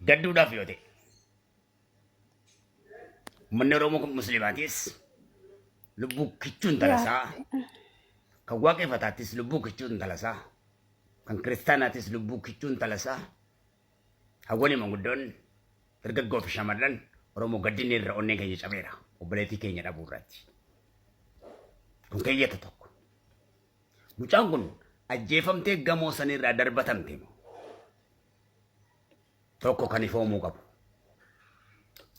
Gadduudhaaf yoo ta'e. Uummanni Oromoo kun Muslimaatis lubbuu kichuu intala Yaa isaa, Rabbi. kan waaqeffataattis lubbuu kichuu intala isaa, kan kiristaanaatis lubbuu kichuu intala isaa, hawwanii manguddoon dargaggoo fi shamarran Oromoo gaddinni irra onneen keenya cabeera obboleettii keenya dhabuu irratti. Kun keeyyata tokko. Mucaan kun ajjeefamtee gamoo sanirraa darbatamte moo? Tokko kan ifoomuu qabu.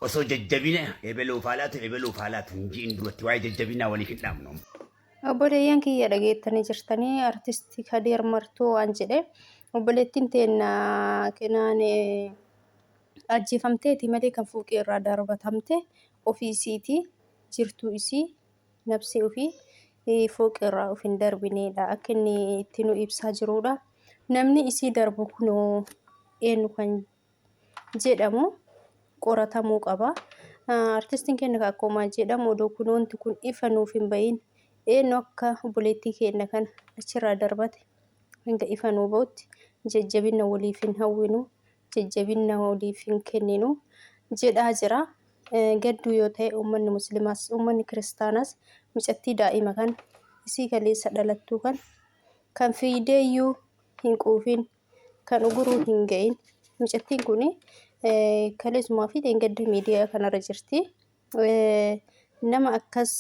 Osoo jajjabina ebeluuf haa laatu ebeluuf haa laatu hin ji'in duratti waa'ee jajjabinaa waliif hin dhaabnu. Obboleeyyan kiyya dhageettanii jirtanii artisti Kadiir Martuu waan jedhe obboleettiin teenna kenaan ajjeefamteeti malee kan fooqii irraa darbatamte ofii isiiti jirtuu isii nabsee ofii fooqii irraa of hin darbineedha akka inni itti nu ibsaa jiruudha. Namni isii darbu kunoo eenyu kan jedhamu qoratamuu qaba. Artistiin keenya akkuma jedhamu odoo kun wanti kun ifa nuuf hin bahin eenyu akka obboleettii keenya kana achirraa darbate hanga ifa nuu bahutti jajjabina waliif hin hawwinu jajjabina waliif hin kenninu jedhaa jira. Gadduu yoo ta'e uummanni musliimaas uummanni kiristaanaas mucattii daa'ima kana isii kaleessa dhalattuu kana kan fiideeyyuu hin quufin kan uguruu hin ga'in mucattiin kun kaleessumaa fi dheengadda miidiyaa kanarra jirti. Nama akkas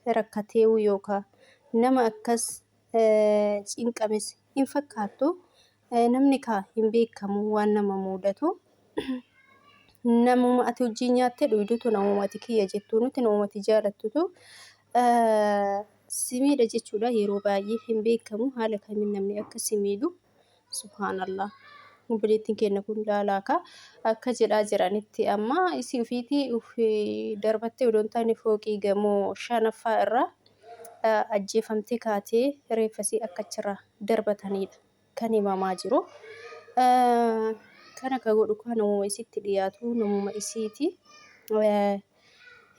rakkateewu yookaan nama akkas cinqames hin fakkaattu. Namni kaa hin beekamu waan nama muudatu. Namuma ati wajjin nyaattee dhuydutu namuma ati kiyya jettuunutti namuma ati jaalattutu si miidha jechuudha. Yeroo baay'ee hin beekamu haala kamiin namni akka si miidhu. Subhaanallah. Obboleettiin keenya kun laalaa kaa akka jedhaa jiranitti amma isii ofiitii uf darbattee odoo hin taane fooqii gamoo shanaffaa irraa ajjeefamtee kaatee reeffa isii akka achirraa darbataniidha kan himamaa jiru. Kana ka godhu kaa namuma isitti dhiyaatu namuma isiiti.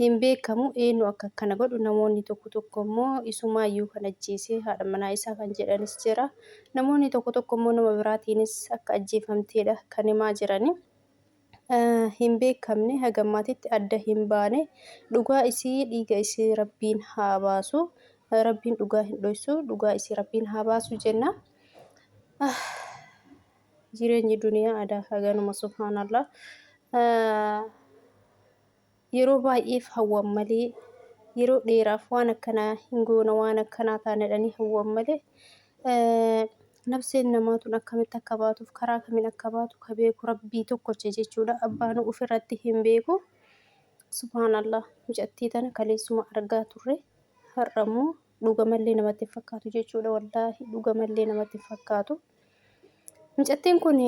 Hin beekamu eenyu akka akkana godhu namoonni tokko tokko immoo isumaayyuu kan ajjeese haadha manaa isaa kan jedhanis jira. Namoonni tokko tokko immoo nama biraatiinis akka ajjeefamteedha kan himaa jirani. Hin beekamne haga ammaatitti adda hin baane dhugaa isii dhiiga isii rabbiin haa baasu. Rabbiin dhugaa hin dhoysu dhugaa isii rabbiin haa baasu jenna. Jireenyi duniyaa adaa haganuma subhaanallah. Yeroo baay'eef hawwan malee yeroo dheeraaf waan akkanaa hin goona waan akkanaa taana jedhanii hawwan malee nafseen namaa tun akkamitti akka baatuuf karaa kamiin akka baatu ka beeku rabbii tokkocha jechuudha. Abbaanuu ofirratti hin beeku. Subhaanallah mucattii tana kaleessuma argaa turre har'a immoo dhugamallee namatti hin fakkaatu jechuudha. Wallaahi dhugamallee namatti hin fakkaatu. Mucattiin kun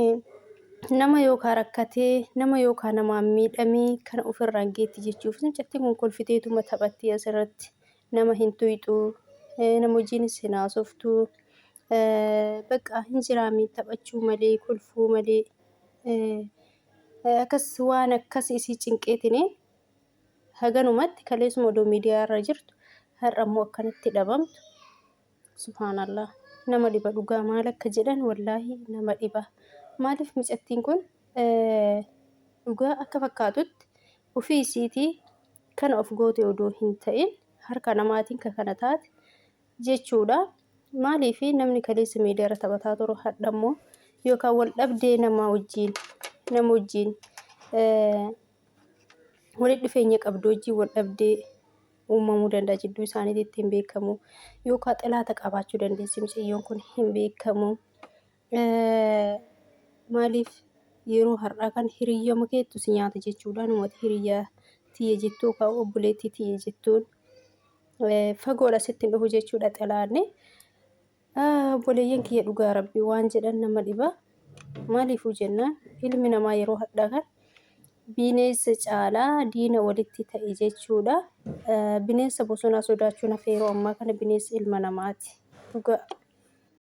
nama yookaan rakkatee nama yookaan namaan miidhamee kana ofirraan geetti jechuuf mucattiin kun kolfiteetuma taphatti asirratti nama hin tuyxu nama wajjinis hin haasoftu bakka hin jiraami taphachuu malee kolfuu malee akkas waan akkas isii cinqeetiniin haganumatti kaleessuma odoo miidiyaa irra jirtu har'a immoo akkanatti dhabamtu. Subhaanallah nama dhiba dhugaa maal akka jedhan wallaahi nama dhiba. Maaliif micattiin kun dhugaa akka fakkaatutti ofii isiitii kana of goote odoo hin ta'in harka namaatiin ka kana taate jechuudha. Maaliif namni kaleessa miidiyaarra taphataa turu hadha immoo yookaan wal dhabdee nama wajjin nama wajjin walitti dhufeenya qabdu wajjin wal dhabdee uumamuu danda'a jidduu isaaniitti hin beekamu yookaan xilaata qabaachuu dandeessi mucayyoon kun hin beekamu. Maaliif yeroo har'aa kan hiriyyama keettu si nyaata jechuudha numati hiriyyaa tiyya jettuu yookaan obboleettii tiyya jettuun fagoodha sitti hin dhufu jechuudha xilaanni. Obboleeyyan kiyya dhugaa rabbi waan jedhan nama dhiba. Maaliifuu jennaan ilmi namaa yeroo hadhaa kan bineensa caalaa diina walitti ta'e jechuudha. Bineensa bosonaa sodaachuun hafe yeroo ammaa kana bineensi ilma namaati. Dhugaa.